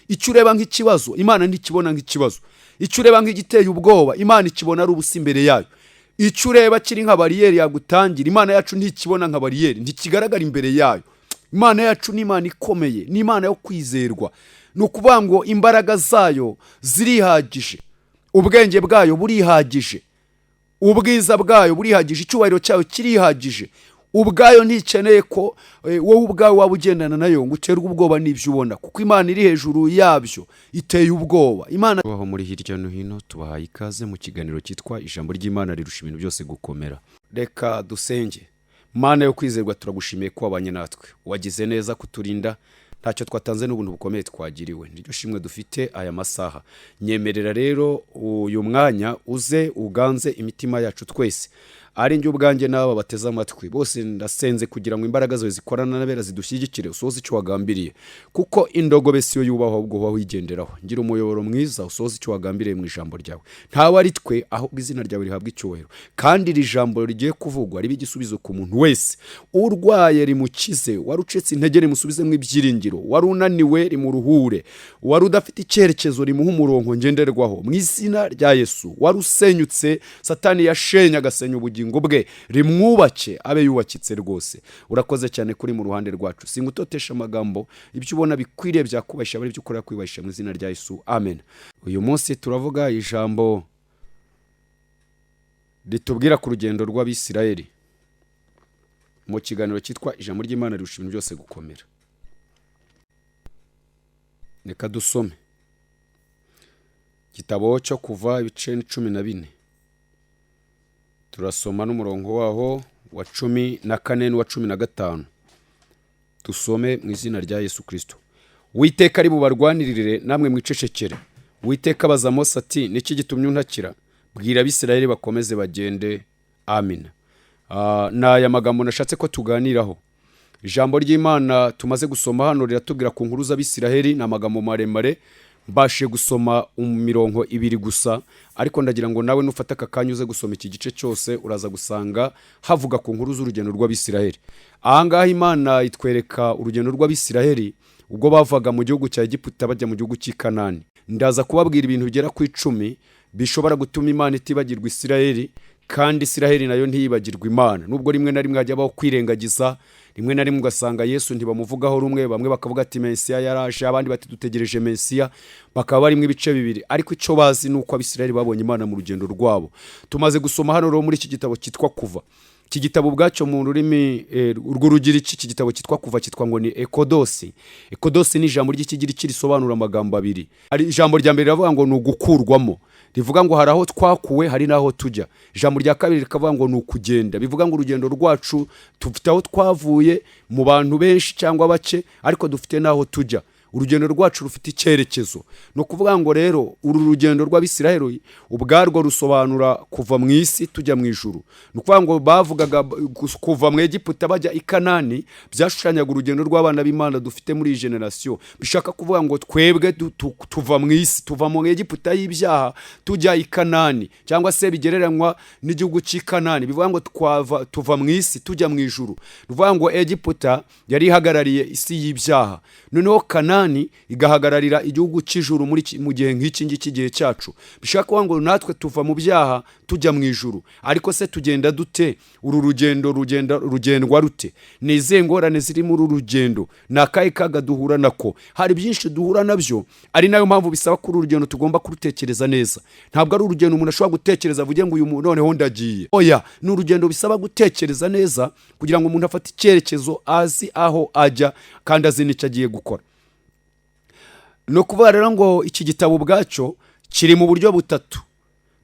Icyo ureba nk'ikibazo, Imana ntikibona nk'ikibazo. Icyo ureba nk'igiteye ubwoba, Imana ikibona ari ubusa imbere yayo. Icyo ureba kiri nka bariyeri yagutangira, Imana yacu ntikibona nka bariyeri, ntikigaragara imbere yayo. Imana yacu ni Imana ikomeye, ni Imana yo kwizerwa. Ni ukuvuga ngo imbaraga zayo zirihagije, ubwenge bwayo burihagije, ubwiza bwayo burihagije, icyubahiro cyayo kirihagije ubwayo. Ntikeneye ko wowe ubwawe waba ugendana nayo ngo uterwe ubwoba n'ibyo ubona, kuko Imana iri hejuru yabyo, iteye ubwoba Imana. Tubaho muri hirya no hino, tubahaye ikaze mu kiganiro cyitwa "Ijambo ry'Imana rirusha ibintu byose gukomera". Reka dusenge. Mana yo kwizerwa, turagushimiye ko wabanye natwe, wagize neza kuturinda. Ntacyo twatanze, n'ubuntu bukomeye twagiriwe, niryo shimwe dufite aya masaha. Nyemerera rero uyu mwanya uze uganze imitima yacu twese, ari njye ubwanjye n'aba bateze amatwi bose. Ndasenze kugira ngo imbaraga zawe zikorana n'abera zidushyigikire, usohoze icyo wagambiriye, kuko indogobe siyo yubahwa, ahubwo uba wigenderaho. Ngira umuyoboro mwiza, usohoze icyo wagambiriye mu ijambo ryawe. Ntawe ari twe, ahubwo izina ryawe rihabwa icyubahiro, kandi iri jambo rigiye kuvugwa ribe igisubizo ku muntu wese urwaye, rimukize; wari ucitse intege, rimusubizemo ibyiringiro; wari unaniwe, rimuruhure; wari udafite icyerekezo, rimuhe umurongo ngenderwaho mu izina rya Yesu; wari usenyutse, Satani yashenye agasenya ubugingo bwe, rimwubake abe yubakitse rwose. Urakoze cyane kuri mu ruhande rwacu. Singutotesha amagambo, ibyo ubona bikwiriye byakubahisha bari ibyo ukorera kwibashisha, mu izina rya Yesu, amen. Uyu munsi turavuga ijambo ritubwira ku rugendo rw'Abisirayeli mu kiganiro cyitwa "Ijambo ry'Imana rirusha ibintu byose gukomera". Reka dusome igitabo cyo Kuva, ibice 14. Turasoma n'umurongo waho wa 14 n'uwa 15. Dusome mu izina rya Yesu Kirisito. "Uwiteka ari bubarwanirire, namwe mwicecekere." Uwiteka abaza Mose ati: "Niki gitumye untakira? Bwira Abisirayeli bakomeze bagende." Amina. Ni aya magambo nashatse ko tuganiraho. Ijambo ry'Imana tumaze gusoma hano riratubwira ku nkuru z'Abisiraheli. Ni amagambo maremare, mbashe gusoma imirongo ibiri gusa, ariko ndagira ngo nawe nufata aka kanya uze gusoma iki gice cyose, uraza gusanga havuga ku nkuru z'urugendo rw'Abisiraheli. Ahangaha Imana itwereka urugendo rw'Abisiraheli ubwo bavaga mu gihugu cya Egiputa bajya mu gihugu cy'i Kanani. Ndaza kubabwira ibintu bigera ku 10 bishobora gutuma Imana itibagirwa Isiraheli, kandi Isiraheli nayo ntiyibagirwe Imana, nubwo rimwe na rimwe hajya habaho kwirengagiza. Rimwe na rimwe ugasanga Yesu ntibamuvugaho rumwe, bamwe bakavuga ati "Mesiya yaraje", abandi bati "Dutegereje Mesiya", bakaba barimo ibice bibiri. Ariko icyo bazi ni uko Abisiraheli babonye Imana mu rugendo rwabo. Tumaze gusoma hano rero muri iki gitabo cyitwa Kuva. Iki gitabo ubwacyo mu rurimi rw'Urugiriki, iki gitabo cyitwa Kuva cyitwa ngo ni Ekodosi. Ekodosi ni ijambo ry'Ikigiriki risobanura amagambo abiri. Hari ijambo rya mbere riravuga ngo ni ugukurwamo, rivuga ngo hari aho twakuwe, hari n'aho tujya. Ijambo rya kabiri rikavuga ngo ni ukugenda, bivuga ngo urugendo rwacu, dufite aho twavuye mu bantu benshi cyangwa bake, ariko dufite n'aho tujya. Urugendo rwacu rufite icyerekezo. Ni ukuvuga ngo rero uru rugendo rw'Abisiraheli ubwarwo rusobanura kuva mu isi tujya mu ijuru. Ni ukuvuga ngo bavugaga kuva mu Egiputa bajya i Kanani, byashushanyaga urugendo rw'abana b'Imana dufite muri iyi generasiyo. Bishaka kuvuga ngo twebwe tuva mu isi, tuva mu Egiputa y'ibyaha tujya i Kanani, cyangwa se bigereranywa n'igihugu cy'i Kanani. Bivuga ngo tuva mu isi tujya mu ijuru. Ni ukuvuga ngo Egiputa yari ihagarariye isi y'ibyaha, noneho Kanani igahagararira igihugu cy'ijuru mu gihe nk'iki ngiki, igihe cyacu. Bishaka kuvuga ngo natwe tuva mu byaha tujya mu ijuru. Ariko se tugenda dute? Uru rugendo rugenda rugendwa rute? Ni izihe ngorane ziri muri uru rugendo? Ni akahe kaga duhura nako? Hari byinshi duhura nabyo, ari nayo mpamvu bisaba ko uru rugendo tugomba kurutekereza neza. Ntabwo ari urugendo umuntu ashobora gutekereza avuge ngo uyu noneho ndagiye. Oya, ni urugendo bisaba gutekereza neza kugira ngo umuntu afate icyerekezo, azi aho ajya kandi azi n'icyo agiye gukora. Ni ukuvuga rero ngo iki gitabo ubwacyo kiri mu buryo butatu.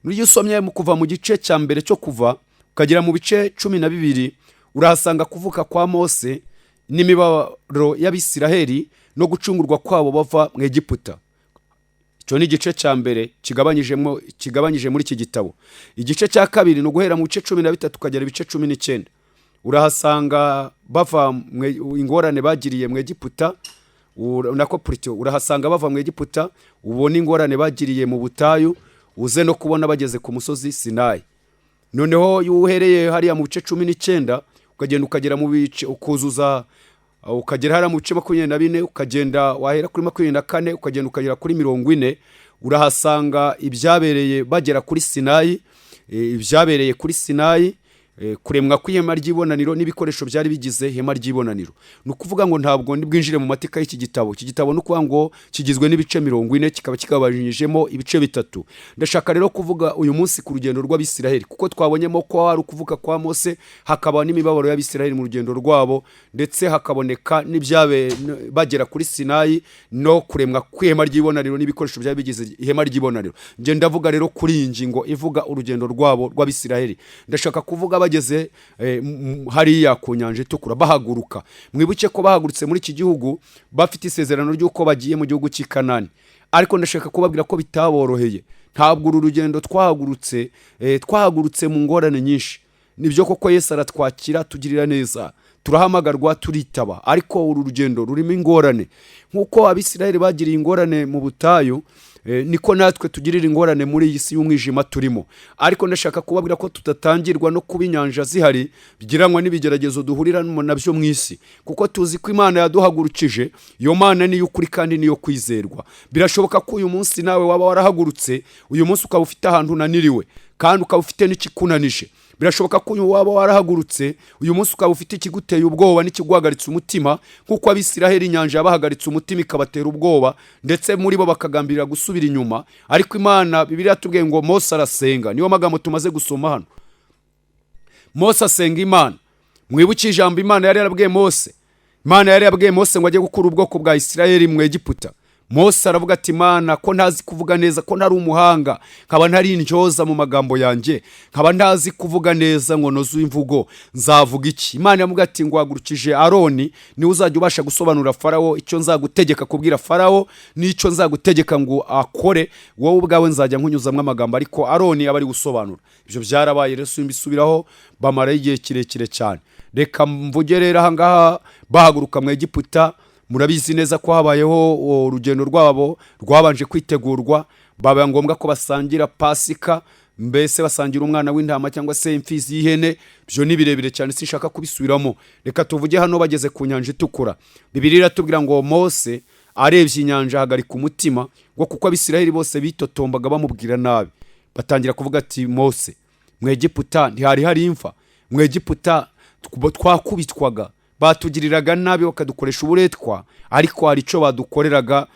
N'iyo usomye mu kuva mu gice cya mbere cyo Kuva ukagera mu bice 12, urahasanga kuvuka kwa Mose n'imibabaro y'Abisiraheli no gucungurwa kwabo bava mu Egiputa. Icyo ni igice cya mbere kigabanyije muri iki gitabo. Igice cya kabiri ni uguhera mu bice 13 ukagera ibice 19. Urahasanga bava ingorane bagiriye mu Egiputa, nako purito urahasanga bava mu Egiputa, ubona ingorane bagiriye mu butayu, uze no kubona bageze ku musozi Sinayi. Noneho iyo uhereye hariya mu bice 19 ukagenda ukagera mu bice ukuzuza ukagera hariya mu bice 24, ukagenda wahera kuri 24, ukagenda ukagera kuri 40, urahasanga ibyabereye bagera kuri Sinayi, ibyabereye kuri Sinayi, kuremwa kw'ihema ry'ibonaniro n'ibikoresho byari bigize ihema ry'ibonaniro. Ni ukuvuga ngo ntabwo bwinjire mu mateka y'iki gitabo. Iki gitabo ni ukuvuga ngo kigizwe n'ibice 40, kikaba kigabanyijemo ibice bitatu. Ndashaka rero kuvuga uyu munsi ku rugendo rw'Abisiraheli, kuko twabonyemo ko hari ukuvuka kwa Mose, hakaba n'imibabaro y'Abisiraheli mu rugendo rwabo, ndetse hakaboneka n'ibyabe bagera kuri Sinayi no kuremwa kw'ihema ry'ibonaniro n'ibikoresho byari bigize ihema ry'ibonaniro. Njye ndavuga rero kuri iyi ngingo ivuga urugendo rwabo rw'Abisiraheli. Ndashaka kuvuga bageze hariya ku Nyanja Itukura bahaguruka. Mwibuke ko bahagurutse muri iki gihugu bafite isezerano ry'uko bagiye mu gihugu cy'i Kanani, ariko ndashaka kubabwira ko bitaboroheye. Ntabwo uru rugendo twahagurutse mu ngorane nyinshi. Nibyo koko, Yesu aratwakira, tugirira neza, turahamagarwa, turitaba, ariko uru rugendo rurimo ingorane. Nk'uko Abisirayeli bagiriye ingorane mu butayu, niko natwe tugirira ingorane muri iyi si y'umwijima turimo. Ariko ndashaka kubabwira ko tudatangirwa no kuba inyanja zihari bigiranwa n'ibigeragezo duhuriramo nabyo mu isi, kuko tuzi ko Imana yaduhagurukije. Iyo Mana niyo ukuri kandi niyo kwizerwa. Birashoboka ko uyu munsi nawe waba warahagurutse, uyu munsi ukaba ufite ahantu unaniriwe kandi ukaba ufite n'ikikunanije. Birashoboka ko uyu waba warahagurutse uyu munsi, ukaba ufite ikiguteye ubwoba n'ikiguhagaritse umutima, nk'uko Abisiraheli inyanja yabahagaritse umutima, ikabatera ubwoba, ndetse muri bo bakagambirira gusubira inyuma. Ariko Imana, Bibiliya yatubwiye ngo Mose arasenga. Niyo magambo tumaze gusoma hano. Mose asenga Imana. Mwibuke ijambo Imana yari yarabwiye Mose. Imana yari yabwiye Mose ngo ajye gukura ubwoko bwa Isirayeli mu Egiputa. Mose aravuga ati: "Imana, ko ntazi kuvuga neza, ko ntari umuhanga, nkaba ntari intyoza mu magambo yanjye, nkaba ntazi kuvuga neza ngo noze imvugo, nzavuga iki?" Imana yamuga ati: "Nguhagurukije Aroni, niwe uzajya ubasha gusobanurira Farawo icyo nzagutegeka kubwira Farawo n'icyo nzagutegeka ngo akore. Wowe ubwawe nzajya nkunyuzamo amagambo, ariko Aroni aba ari gusobanura." Ibyo byarabaye rero, simbisubiraho, bamarayo igihe kirekire cyane. Reka mvuge rero ahangaha bahaguruka mu Egiputa. Murabizi neza ko habayeho urugendo rwabo rwabanje kwitegurwa, baba ngombwa ko basangira Pasika, mbese basangira umwana w'intama cyangwa se imfizi y'ihene. Ibyo ni birebire cyane, sinshaka kubisubiramo. Reka tuvuge hano bageze ku Nyanja Itukura. Bibiliya iratubwira ngo Mose arebye inyanja ahagarika umutima, ngo kuko Abisirayeli bose bitotombaga bamubwira nabi. Batangira kuvuga ati: "Mose, mu Egiputa ntihari hari imva? Mu Egiputa twakubitwaga, batugiriraga nabi, bakadukoresha uburetwa, ariko hari icyo badukoreraga.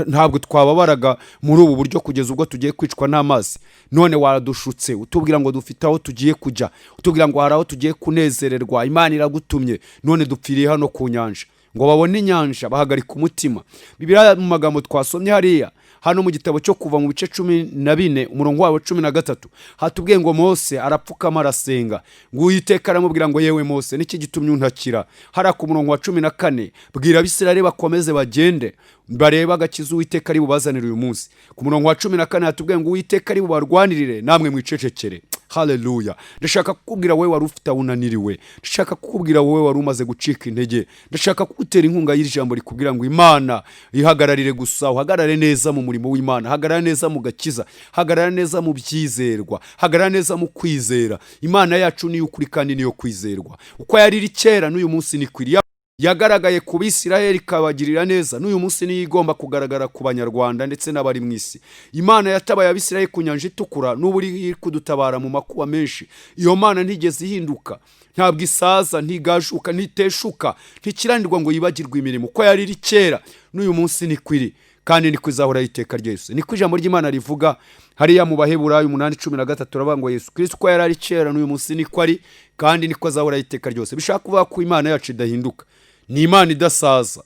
Ntabwo twababaraga muri ubu buryo kugeza ubwo tugiye kwicwa n'amazi. None wadushutse, utubwira ngo dufite aho tugiye kujya, utubwira ngo hari aho tugiye kunezererwa, Imana iragutumye, none dupfiriye hano ku nyanja." Ngo babone inyanja bahagarika umutima. Bibiliya mu magambo twasomye hariya hano mu gitabo cyo Kuva, mu bice 14, umurongo wabo 13, hatubwiye ngo Mose arapfukama, arasenga, ngo Uwiteka aramubwira ngo: "Yewe Mose, niki gitumye untakira?" Hariya ku murongo wa 14: "Bwira Abisirayeli bakomeze bagende, barebe agakiza Uwiteka ari bubazanire uyu munsi." Ku murongo wa 14 hatubwiye ngo: "Uwiteka ari bubarwanirire, namwe mwicecekere." Haleluya! Ndashaka kukubwira wowe wari ufite aho unaniriwe, ndashaka kukubwira wowe wari umaze gucika intege, ndashaka kugutera inkunga y'iri jambo rikubwira ngo Imana ihagararire gusa, uhagarare neza mu murimo w'Imana, hagarara neza mu gakiza, hagarara neza mu byizerwa, hagarara neza mu kwizera. Imana yacu niyo ukuri kandi niyo kwizerwa. Uko yari iri kera, n'uyu munsi ni kwiriye. Yagaragaye ku Bisirayeli ikabagirira neza, n'uyu munsi niyo igomba kugaragara ku Banyarwanda ndetse n'abari mu isi. Imana yatabaye Abisirayeli ku Nyanja Itukura, n'ubu iri kudutabara mu makuba menshi. Iyo Mana ntigeze ihinduka, ntabwo isaza, ntigajuka, ntiteshuka, ntikiranirwa ngo yibagirwe imirimo. Uko yari iri kera, n'uyu munsi ni kwiri kandi niko izahoraho iteka ryose. Niko ijambo ry'Imana rivuga hariya mu Baheburayo 8:13, uravuga ngo Yesu Kirisito uko yari ari kera, n'uyu munsi niko ari kandi niko azahoraho iteka ryose. Bishaka kuvuga ko Imana yacu idahinduka, ni Imana idasaza,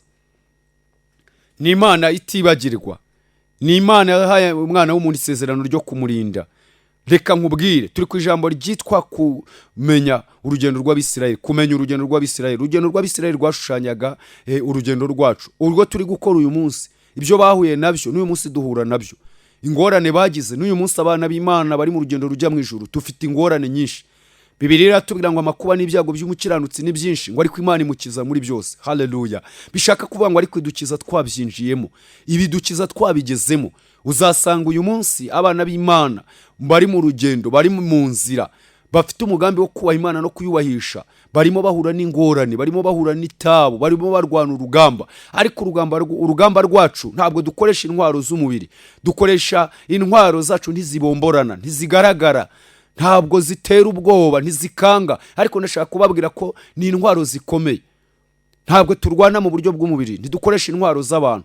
ni Imana itibagirwa, ni Imana yahaye umwana w'umuntu isezerano ryo kumurinda. Reka nkubwire, turi ku ijambo ryitwa kumenya urugendo rw'Abisirayeli. Kumenya urugendo rw'Abisirayeli. Urugendo rw'Abisirayeli rwashushanyaga urugendo rwacu, urwo turi gukora uyu munsi. Ibyo bahuye nabyo, n'uyu munsi duhura nabyo. Ingorane bagize, n'uyu munsi abana b'Imana bari mu rugendo rujya mu ijuru dufite ingorane nyinshi. Bibiliya iratubwira ngo amakuba n'ibyago by'umukiranutsi ni byinshi, ngo ariko Imana imukiza muri byose. Haleluya! Bishaka kuvuga ngo ariko idukiza twabyinjiyemo, ibidukiza twabigezemo. Uzasanga uyu munsi abana b'Imana bari mu rugendo, bari mu nzira. Bafite umugambi wo kubaha Imana no kuyubahisha, barimo bahura n'ingorane, barimo bahura n'itabu, barimo barwana urugamba. Ariko urugamba rwacu, ntabwo dukoresha intwaro z'umubiri. Dukoresha intwaro zacu, ntizibomborana, ntizigaragara, ntabwo zitera ubwoba, ntizikanga, ariko ndashaka kubabwira ko ni intwaro zikomeye. Ntabwo turwana mu buryo bw'umubiri, ntidukoresha intwaro z'abantu,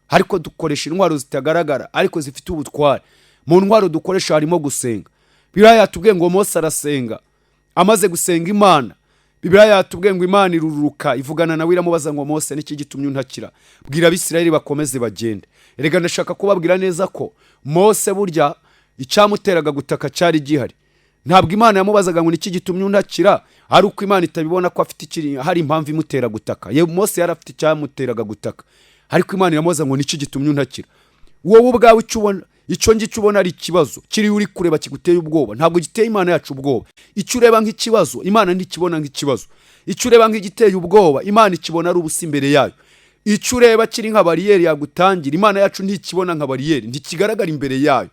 ariko dukoresha intwaro zitagaragara ariko zifite ubutware. Mu ntwaro dukoresha harimo gusenga. Bibiliya yatubwiye ngo Mose arasenga. Amaze gusenga Imana, Bibiliya yatubwiye ngo Imana iruruka ivugana nawe, iramubaza ngo: "Mose, niki gitumye untakira? Bwira Abisirayeli bakomeze bagende." Erega ndashaka kubabwira neza ko Mose burya icyamuteraga gutaka cyari gihari. Ntabwo Imana yamubazaga ngo: "Niki gitumye untakira?" ari uko Imana itabibona ko afite ikiri, hari impamvu imutera gutaka. Ye, Mose yari afite icyamuteraga gutaka, ariko Imana iramubaza ngo: "Niki gitumye untakira?" Wowe ubwawe icyo ubona, icyo ngicyo ubona ari ikibazo kiriya uri kureba kiguteye ubwoba, ntabwo giteye Imana yacu ubwoba. Icyo ureba nk'ikibazo, Imana ntikibona nk'ikibazo. Icyo ureba nk'igiteye ubwoba, Imana ikibona ari ubusa imbere yayo. Icyo ureba kiri nka bariyeri yagutangira, Imana yacu ntikibona nka bariyeri, ntikigaragara imbere yayo.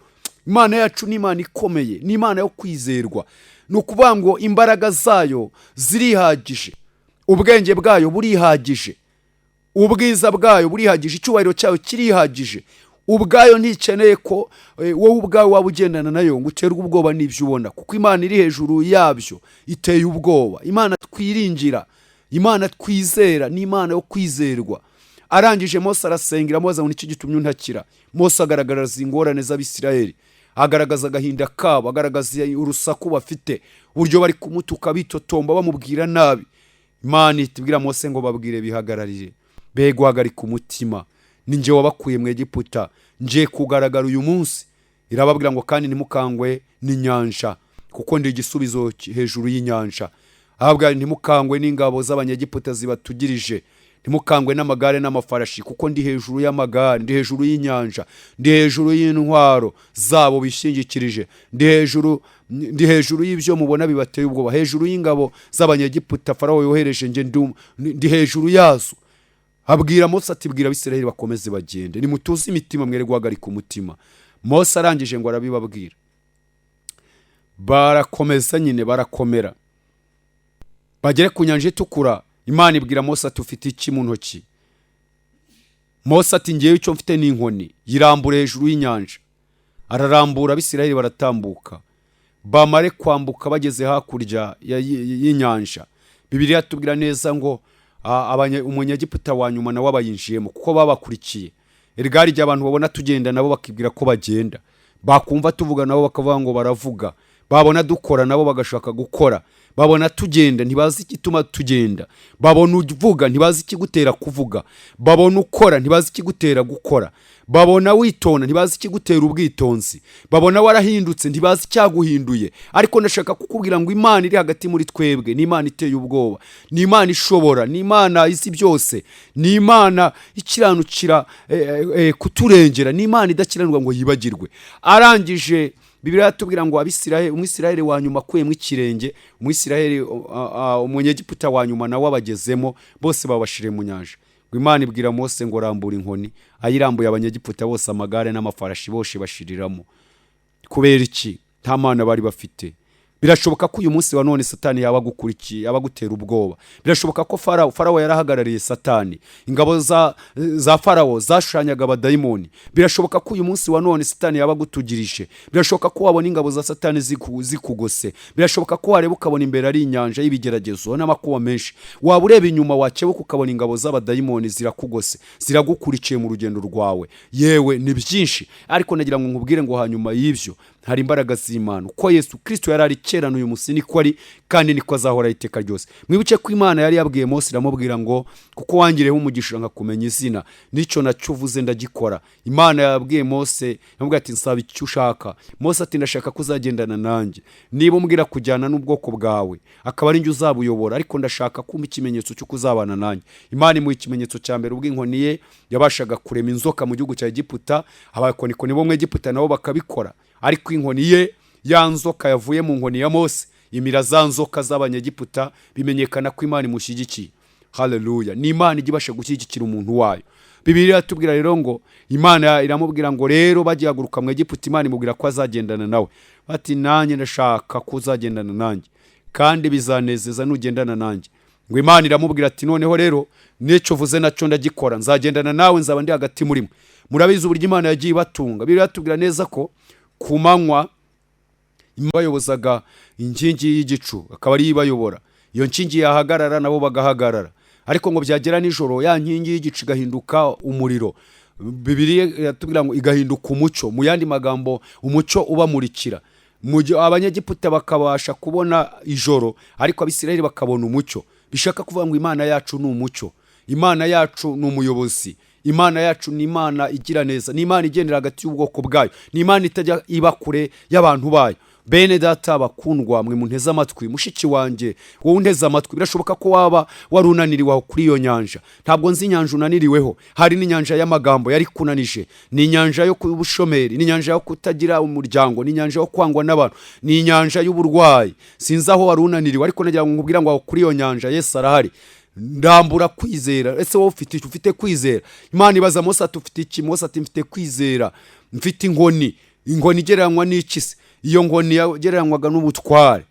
Imana yacu ni Imana ikomeye, ni Imana yo kwizerwa. Ni ukuvuga ngo imbaraga zayo zirihagije, ubwenge bwayo burihagije, ubwiza bwayo burihagije, icyubahiro cyayo kirihagije ubwayo. Ntikeneye ko wowe ubwawe waba ugendana nayo ngo uterwe ubwoba n'ibyo ubona, kuko Imana iri hejuru yabyo iteye ubwoba. Imana twiringira, Imana twizera, ni Imana yo kwizerwa. Arangije Mose arasenga, iramubaza ngo: "Niki gitumye untakira?" Mose agaragaza ingorane z'Abisirayeli, agaragaza agahinda kabo, agaragaza urusaku bafite, uburyo bari kumutuka, bitotomba, bamubwira nabi. Imana ihita ibwira Mose ngo: "Babwire bihagararire, be guhagarika umutima, ni njye wabakuye mu Egiputa, ngiye kugaragara uyu munsi." Irababwira ngo: "Kandi ntimukangwe n'inyanja, kuko ndi igisubizo hejuru y'inyanja." Arababwira: "Ntimukangwe n'ingabo z'Abanyegiputa zibatugirije, ntimukangwe n'amagare n'amafarashi, kuko ndi hejuru y'amagare, ndi hejuru y'inyanja, ndi hejuru y'intwaro zabo bishingikirije, ndi hejuru y'ibyo mubona bibateye ubwoba, hejuru y'ingabo z'Abanyegiputa Farawo yohereje, njye ndi hejuru yazo." Abwira Mose ati: "Bwira Abisirayeli bakomeze bagende, nimutuze imitima, mwere guhagarika umutima." Mose arangije ngo arabibabwira, barakomeza nyine, barakomera, bagere ku Nyanja Itukura. Imana ibwira Mose ati: "Ufite iki mu ntoki?" Mose ati: "Ngewe icyo mfite ni inkoni." Yirambura hejuru y'inyanja, ararambura, Abisirayeli baratambuka. Bamare kwambuka, bageze hakurya y'inyanja, Bibiliya tubwira neza ngo umunyegiputa wa nyuma nawe abayinjiyemo, kuko babakurikiye. Erega hari igihe abantu babona tugenda, nabo bakibwira ko bagenda, bakumva tuvuga, nabo bakavuga ngo baravuga, babona dukora, nabo bagashaka gukora. Babona tugenda, ntibazi igituma tugenda. Babona uvuga, ntibazi ikigutera kuvuga. Babona ukora, ntibazi ikigutera gukora. Babona witonda, ntibazi ikigutera ubwitonzi. Babona warahindutse, ntibazi icyaguhinduye. Ariko ndashaka kukubwira ngo Imana iri hagati muri twebwe ni Imana iteye ubwoba, ni Imana ishobora, ni Imana izi byose, ni Imana ikiranukira kuturengera, ni Imana idakiranirwa ngo yibagirwe. Arangije, Bibiliya yatubwira ngo Abisirayeli, Umwisirayeli wa nyuma akuyemo ikirenge, Umwisirayeli, umunyegiputa wa nyuma nawe abagezemo, bose babashire mu nyanja. Ngo Imana ibwira Mose ngo: "Rambura inkoni." Ayirambuye, Abanyegiputa bose, amagare n'amafarashi, bose bashiriramo. Kubera iki? Nta Mana bari bafite. Birashoboka ko uyu munsi wa none Satani yaba agukurikiye, yaba agutera ubwoba. Birashoboka ko Farawo yarahagarariye Satani, ingabo za Farawo zashushanyaga abadayimoni. Birashoboka ko uyu munsi wa none Satani yaba agutugirije. Birashoboka ko wabona ingabo za Satani zikugose. Birashoboka ko wareba ukabona imbere ari inyanja y'ibigeragezo n'amakuba menshi, waba ureba inyuma, wakebuka, ukabona ingabo z'abadayimoni zirakugose, ziragukurikiye mu rugendo rwawe. Yewe, ni byinshi, ariko nagira ngo nkubwire ngo hanyuma y'ibyo hari imbaraga z'Imana. Uko Yesu Kirisito yari ari kera, n'uyu munsi niko ari, kandi niko azahora iteka ryose. Mwibuke ko Imana yari yabwiye Mose, iramubwira ngo: "Kuko wangireho umugisha nkakumenya izina, n'icyo nacyo uvuze ndagikora." Imana yabwiye Mose, yamubwira ati: "Nsaba icyo ushaka." Mose ati: "Ndashaka ko uzagendana nanjye. Niba umbwira kujyana n'ubwoko bwawe, akaba ari njye uzabuyobora, ariko ndashaka kumpa ikimenyetso cy'uko uzabana nanjye." Imana imuha ikimenyetso cya mbere, ubwo inkoni ye yabashaga kurema inzoka mu gihugu cya Egiputa, abakonikoni bo mu Egiputa nabo bakabikora, ariko inkoni ye, ya nzoka yavuye mu nkoni ya Mose, imira za nzoka z'Abanyegiputa, bimenyekana ko Imana imushyigikiye. Haleluya! Ni Imana ijya ibasha gushyigikira umuntu wayo. Bibiliya iratubwira rero ngo Imana iramubwira ngo rero bagihaguruka mu Egiputa, Imana imubwira ko azagendana nawe. Bati nanjye ndashaka ko uzagendana nanjye, kandi bizanezeza nugendana nanjye. Ngo Imana iramubwira ati noneho rero n'icyo uvuze nacyo ndagikora, nzagendana nawe, nzaba ndi hagati muri mwe. Murabizi uburyo Imana yagiye ibatunga. Bibiliya iratubwira neza ko ku manywa bayobozaga inkingi y'igicu, akaba ariyo ibayobora. Iyo nkingi yahagarara nabo bagahagarara, ariko ngo byagera nijoro ya nkingi y'igicu igahinduka umuriro. Bibiliya iratubwira ngo igahinduka umucyo, mu yandi magambo umucyo ubamurikira. Mu gihe Abanyegiputa bakabasha kubona ijoro, ariko Abisirayeli bakabona umucyo. Bishaka kuvuga ngo Imana yacu ni umucyo, Imana yacu ni umuyobozi, Imana yacu ni Imana igira neza, ni Imana igendera hagati y'ubwoko bwayo, ni Imana itajya iba kure y'abantu bayo. Bene data bakundwa, mwe munteze amatwi, mushiki wanjye wowe unteze amatwi, birashoboka ko waba wari unaniriwe aho kuri iyo nyanja. Ntabwo nzi inyanja unaniriweho. Hari n'inyanja y'amagambo yari kunanije, ni inyanja yo kuba ubushomeri, ni inyanja yo kutagira umuryango, ni inyanja yo kwangwa n'abantu, ni inyanja y'uburwayi. Sinzi aho wari unaniriwe, ariko nagira ngo nkubwire ngo aho kuri iyo nyanja Yesu arahari. Ndambura kwizera. Ese wowe ufite iki? Ufite kwizera? Imana ibaza Mose ati ufite iki? Mose ati mfite kwizera, mfite inkoni. Inkoni igereranywa n'iki se? Iyo nkoni yagereranywaga n'ubutware,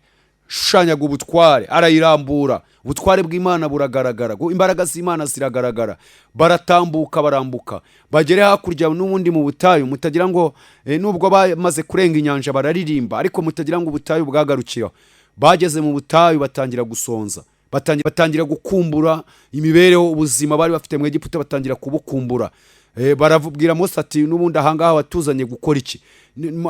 shushanyaga ubutware. Arayirambura, ubutware bw'Imana buragaragara, imbaraga z'Imana ziragaragara. Baratambuka, barambuka, bagere hakurya n'ubundi mu butayu. Mutagira ngo nubwo bamaze kurenga inyanja bararirimba, ariko mutagira ngo ubutayu bwagarukiraho. Bageze mu butayu batangira gusonza, batangira gukumbura imibereho, ubuzima bari bafite mu Egiputa batangira kubukumbura. Baravubwira Mose ati n'ubundi ahangaha watuzanye gukora iki?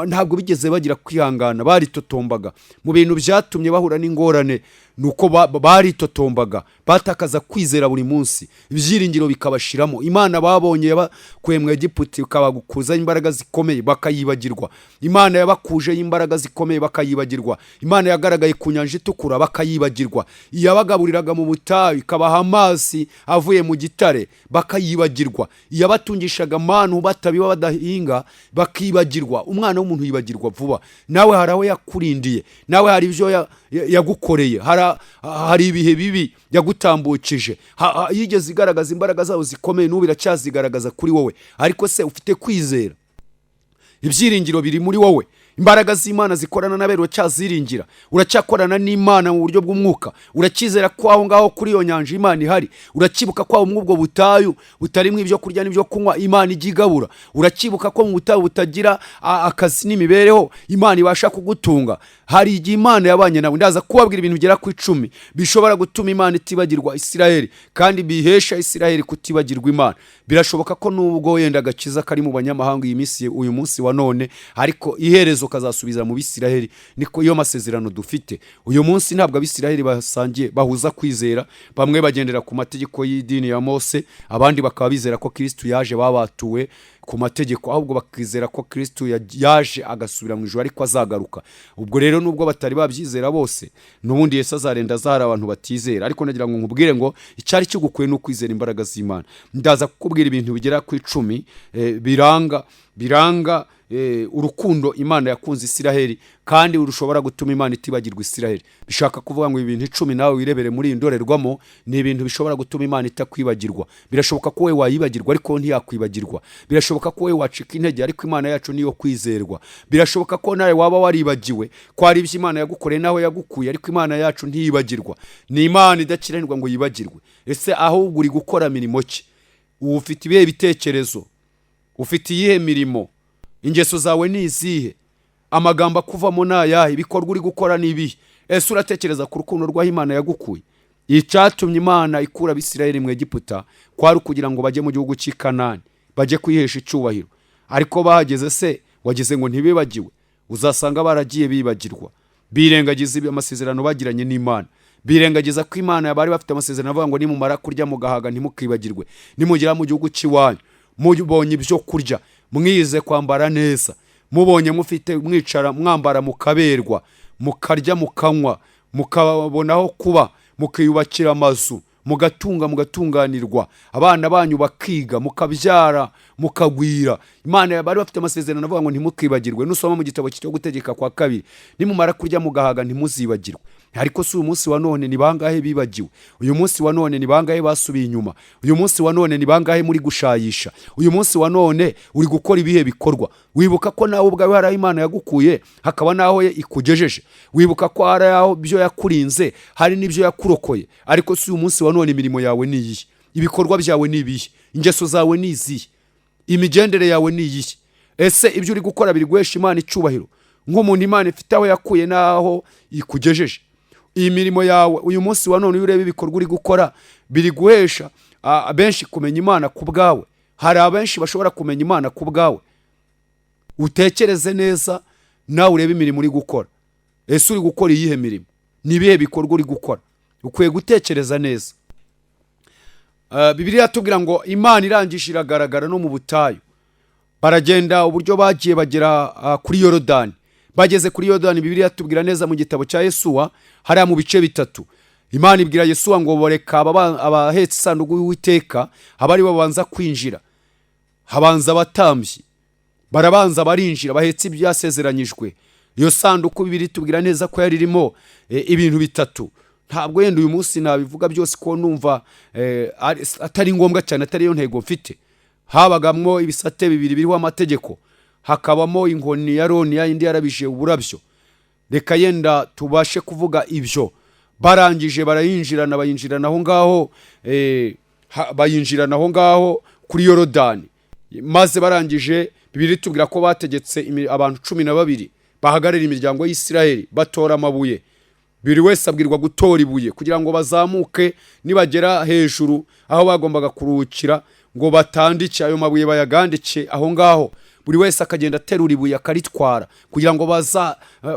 Ntabwo bigeze bagira kwihangana, baritotombaga. Mu bintu byatumye bahura n'ingorane ni uko baritotombaga, batakaza kwizera buri munsi, ibyiringiro bikabashiramo. Imana babonye yabakuye mu Egiputa ikabakuzaho imbaraga zikomeye bakayibagirwa, Imana yabakujeho imbaraga zikomeye bakayibagirwa, Imana yagaragaye ku nyanja itukura bakayibagirwa, iyabagaburiraga mu butayu ikabaha amazi avuye mu gitare bakayibagirwa, iyabatungishaga manu batabiba badahinga bakibagirwa. Umwana w'umuntu yibagirwa vuba. Nawe hari aho yakurindiye, nawe hari ibyo yagukoreye, hari ibihe bibi yagutambukije. Yigeze igaragaza imbaraga zawo zikomeye, n'ubu iracyazigaragaza kuri wowe. Ariko se ufite kwizera? Ibyiringiro biri muri wowe? Imbaraga z'Imana zikorana n'abera uracyaziringira? Uracyakorana n'Imana mu buryo bw'umwuka? Uracyizera ko aho ngaho kuri iyo nyanja Imana ihari? Uracyibuka ko aho muri ubwo butayu butarimo ibyo kurya n'ibyo kunywa Imana ijya igabura? Uracyibuka ko mu butayu butagira akazi n'imibereho Imana ibasha kugutunga? Hari igihe Imana yabanye nawe. Ndaza kubabwira ibintu bigera ku 10 bishobora gutuma Imana itibagirwa Isirayeli, kandi bihesha Isirayeli kutibagirwa Imana. Birashoboka ko nubwo wenda agakiza kari mu banyamahanga iyi minsi, uyu munsi wa none, ariko iherezo kazasubiza mu Bisirayeli. Niko iyo masezerano dufite uyu munsi. Ntabwo Abisirayeli basangiye bahuza kwizera. Bamwe bagendera ku mategeko y'idini ya Mose, abandi bakaba bizera ko Kristu yaje, babatuwe ku mategeko, ahubwo bakizera ko Kristu yaje agasubira mu ijuru ariko azagaruka. Ubwo rero nubwo batari babyizera bose, n'ubundi Yesu azarenda azahari abantu batizera. Ariko nagira ngo nkubwire ngo icyari kigukuye ni ukwizera imbaraga z'Imana. Ndaza kukubwira ibintu bigera ku 10 biranga urukundo Imana yakunze Isiraheli, kandi rushobora gutuma Imana itibagirwa Isiraheli. Bishaka kuvuga ngo ibintu 10 nawe wirebere muri iyi ndorerwamo ni ibintu bishobora gutuma Imana itakwibagirwa. Birashoboka ko wowe wayibagirwa, ariko ntiyakwibagirwa. Birashoboka ko wowe wacika intege, ariko Imana yacu niyo kwizerwa. Birashoboka ko nawe waba waribagiwe ko hari ibyo Imana yagukoreye naho yagukuye, ariko Imana yacu ntiyibagirwa. Ni Imana idakiranirwa ngo yibagirwe. Ese ahubwo uri gukora mirimo ki? Ubu ufite ibihe bitekerezo? Ufite iyihe mirimo? Ingeso zawe ni izihe? Amagambo akuvamo ni ayahe? Ibikorwa uri gukora ni ibihe? Ese uratekereza ku rukundo rw'aho Imana yagukuye? Icyatumye Imana ikura Abisirayeli mu Egiputa kwari ukugira ngo bajye mu gihugu cy'i Kanani, bajye kwihesha icyubahiro. Ariko bahageze se wageze ngo ntibibagiwe? Uzasanga baragiye bibagirwa, birengagiza amasezerano bagiranye n'Imana, birengagiza ko Imana bari bafite amasezerano avuga ngo nimumara kurya mugahaga ntimukibagirwe, nimugera mu gihugu cy'iwanyu mubonye ibyo kurya, mwize kwambara neza, mubonye mufite mwicara mwambara mukaberwa, mukarya mukanywa, mukabona aho kuba, mukiyubakira amazu, mugatunga mugatunganirwa, abana banyu bakiga, mukabyara mukagwira. Imana bari bafite amasezerano avuga ngo ntimukibagirwe. Nusoma mu gitabo cyo Gutegeka kwa Kabiri, nimumara kurya mugahaga ntimuzibagirwe. Ariko si uyu munsi wa none ni bangahe bibagiwe? Uyu munsi wa none ni bangahe basubiye inyuma? Uyu munsi wa none ni bangahe muri gushayisha? Uyu munsi wa none uri gukora ibihe bikorwa? Wibuka ko nawe ubwawe hari aho Imana yagukuye, hakaba n'aho ikugejeje. Wibuka ko hari aho ibyo yakurinze, hari n'ibyo yakurokoye. Ariko si uyu munsi wa none imirimo yawe ni iyihe? Ibikorwa byawe ni ibihe? Ingeso zawe ni izihe? Imigendere yawe ni iyihe? Ese ibyo uri gukora biri guhesha Imana icyubahiro, nk'umuntu Imana ifite aho yakuye n'aho ikugejeje? Iyi mirimo yawe uyu munsi wa none, iyo ureba ibikorwa uri gukora, biri guhesha benshi kumenya Imana ku bwawe? Hari abenshi bashobora kumenya Imana ku bwawe? Utekereze neza nawe, urebe imirimo uri gukora. Ese uri gukora iyihe mirimo? Ni ibihe bikorwa uri gukora? Ukwiye gutekereza neza. Bibiliya iratubwira ngo Imana irangije iragaragara no mu butayu. Baragenda, uburyo bagiye bagera kuri Yorodani. Bageze kuri Yorodani, Bibiliya itubwira neza mu gitabo cya Yesuwa, hariya mu bice 3, Imana ibwira Yesuwa ngo bareka abahetse isanduku y'Uwiteka aba ari bo babanza kwinjira. Habanza abatambyi, barabanza barinjira bahetse ibyasezeranyijwe. Iyo sanduku, Bibiliya itubwira neza ko yari irimo ibintu bitatu. Ntabwo yenda uyu munsi nabivuga byose, ko numva atari ngombwa cyane, atari yo ntego mfite. Habagamo ibisate bibiri biriho amategeko, hakabamo inkoni ya Aroni, ya yindi yarabije uburabyo. Reka yenda tubashe kuvuga ibyo. Barangije barayinjirana, bayinjirana aho ngaho, bayinjirana aho ngaho kuri Yorodani. Maze barangije, Bibiliya itubwira ko bategetse abantu 12 bahagarara imiryango y'Isiraheli, batora amabuye. Buri wese abwirwa gutora ibuye kugira ngo bazamuke, nibagera hejuru aho bagombaga kuruhukira, ngo batandike ayo mabuye, bayagandike aho ngaho. Buri wese akagenda aterura ibuye akaritwara, kugira ngo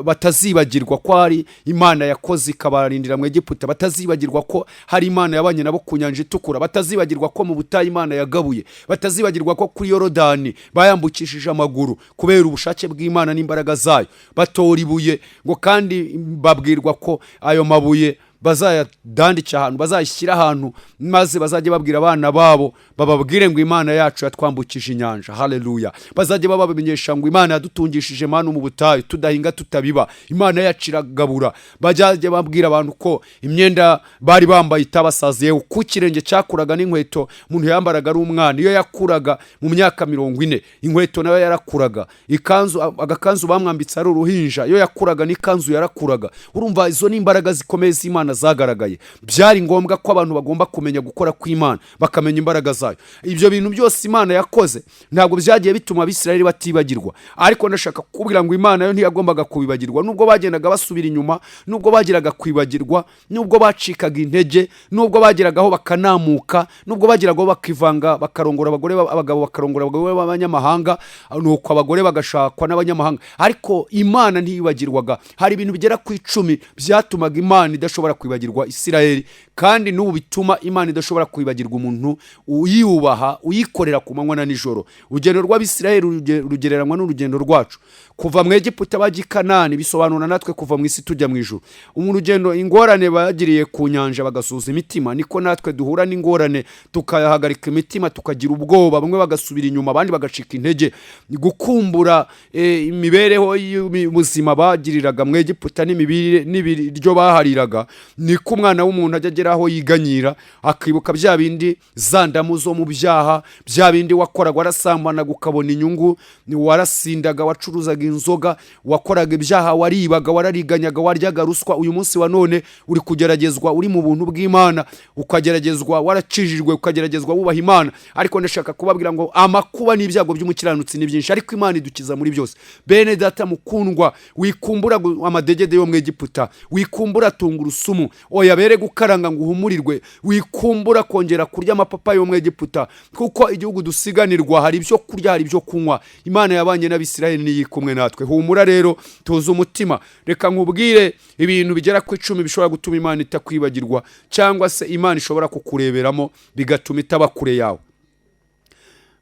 batazibagirwa ko hari Imana yakoze ikabarindira mu Egiputa, batazibagirwa ko hari Imana yabanye nabo ku Nyanja Itukura, batazibagirwa ko mu butayu Imana yagabuye, batazibagirwa ko kuri Yorodani bayambukishije amaguru kubera ubushake bw'Imana n'imbaraga zayo. Batora ibuye, ngo kandi babwirwa ko ayo mabuye bazayadandike ahantu, bazayashyira ahantu, maze bazajye babwira abana babo, bababwire ngo Imana yacu yatwambukije inyanja. Haleluya! Bazajye babamenyesha ngo Imana yadutungishije manu mu butayu, tudahinga, tutabiba, Imana yacu iragabura. Bajye babwira abantu ko imyenda bari bambaye itabasaziyeho, ku kirenge cyakuraga, n'inkweto umuntu yambaraga ari umwana, iyo yakuraga mu myaka 40, inkweto nayo yarakuraga. Ikanzu, agakanzu bamwambitse ari uruhinja, iyo yakuraga n'ikanzu yarakuraga. Urumva izo ni imbaraga zikomeye z'Imana zagaragaye. Byari ngombwa ko abantu bagomba kumenya gukora kw'Imana, bakamenya imbaraga zayo. Ibyo bintu byose Imana yakoze ntabwo byagiye bituma Abisirayeli batibagirwa. Ariko ndashaka kukubwira ngo Imana yo ntiyagombaga kubibagirwa. Nubwo bagendaga basubira inyuma, nubwo bageraga kwibagirwa, nubwo bacikaga intege, nubwo bageragaho bakanamuka, nubwo bageragaho bakivanga, bakarongora abagore, abagabo bakarongora abagore b'abanyamahanga, nuko abagore bagashakwa n'abanyamahanga, ariko Imana ntiyibagirwaga. Hari ibintu bigera ku 10 byatumaga Imana idashobora kwibagirwa Isirayeli, kandi n'ubu bituma Imana idashobora kwibagirwa umuntu uyubaha, uyikorera ku manywa na nijoro. Urugendo rw'Abisirayeli rugereranywa n'urugendo rwacu. Kuva mu Egiputa bajya i Kanani bisobanura natwe kuva mu isi tujya mu ijuru. Mu rugendo, ingorane bagiriye ku nyanja bagasuhuza imitima, niko natwe duhura n'ingorane tukahagarika imitima, tukagira ubwoba, bamwe bagasubira inyuma, abandi bagacika intege. Gukumbura imibereho y'ubuzima bagiriraga mu Egiputa n'ibiryo bahariraga, niko umwana w'umuntu ajya agera aho yiganyira, akibuka bya bindi, za ndamu zo mu byaha, bya bindi wakoraga: warasambanaga ukabona inyungu, warasindaga, wacuruzaga inzoga, wakoraga ibyaha, waribaga, warariganyaga, waryaga ruswa. Uyu munsi wa none uri kugeragezwa uri mu buntu bw'Imana, ukageragezwa warakijijwe, ukageragezwa wubaha Imana. Ariko ndashaka kubabwira ngo amakuba n'ibyago by'umukiranutsi ni byinshi, ariko Imana idukiza muri byose. Bene data mukundwa, wikumbura amadegede yo mu Egiputa, wikumbura tungurusumu, oya, bere gukaranga ngo uhumurirwe. Wikumbura kongera kurya amapapa yo mu Egiputa, kuko igihugu dusiganirwa hari ibyo kurya, hari ibyo kunywa. Imana yabanye n'Abisirayeli niyi kumwe natwe. Humura rero, tuzi umutima. Reka nkubwire ibintu bigera ku 10 bishobora gutuma Imana itakwibagirwa, cyangwa se Imana ishobora kukureberamo bigatuma itaba kure yawe.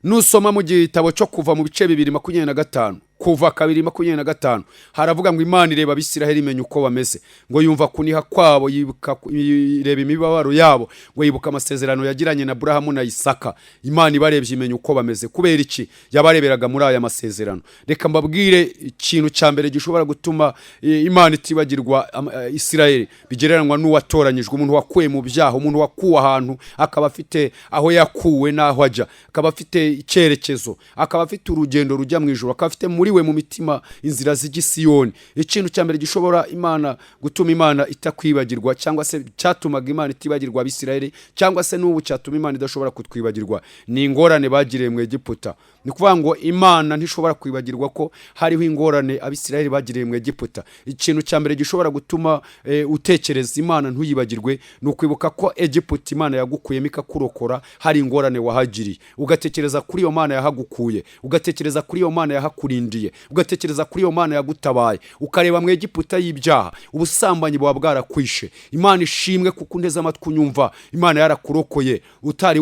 Nusoma mu gitabo cyo Kuva mu bice 2:25, Kuva 2:25 haravuga ngo Imana ireba Abisiraheli imenya uko bameze, ngo yumva kuniha kwabo, yibuka ireba imibabaro yabo, ngo yibuka amasezerano yagiranye na Aburahamu na Isaka. Imana ibarebye imenya uko bameze. Kubera iki? Yabareberaga muri aya masezerano. Reka mbabwire ikintu cya mbere gishobora gutuma Imana itibagirwa Isiraheli, bigereranywa n'uwatoranyijwe, umuntu wakuwe mu byaha, umuntu wakuwe ahantu akaba afite aho yakuwe n'aho ajya, akaba afite icyerekezo, akaba afite urugendo rujya mu ijuru, akaba afite muri we mu mitima inzira zijya i Siyoni. Ikintu cya mbere gishobora Imana gutuma Imana itakwibagirwa, cyangwa se cyatumaga Imana itibagirwa Abisirayeli, cyangwa se n'ubu cyatuma Imana idashobora kutwibagirwa, ni ingorane bagiriye mu Egiputa. Ni ukuvuga ngo Imana ntishobora kwibagirwa ko hariho ingorane Abisirayeli bagiriye mu Egiputa. Ikintu cya mbere gishobora gutuma utekereza Imana ntuyibagirwe ni ukwibuka ko Egiputa Imana yagukuyemo ikakurokora, hari ingorane wahagiriye. Ugatekereza kuri iyo Mana yahagukuye, ugatekereza kuri iyo Mana yahakurindiye, ugatekereza kuri iyo Mana yagutabaye, ukareba mu Egiputa y'ibyaha, ubusambanyi buba bwarakwishe. Imana ishimwe kuko unteze amatwi unyumva, Imana yarakurokoye utari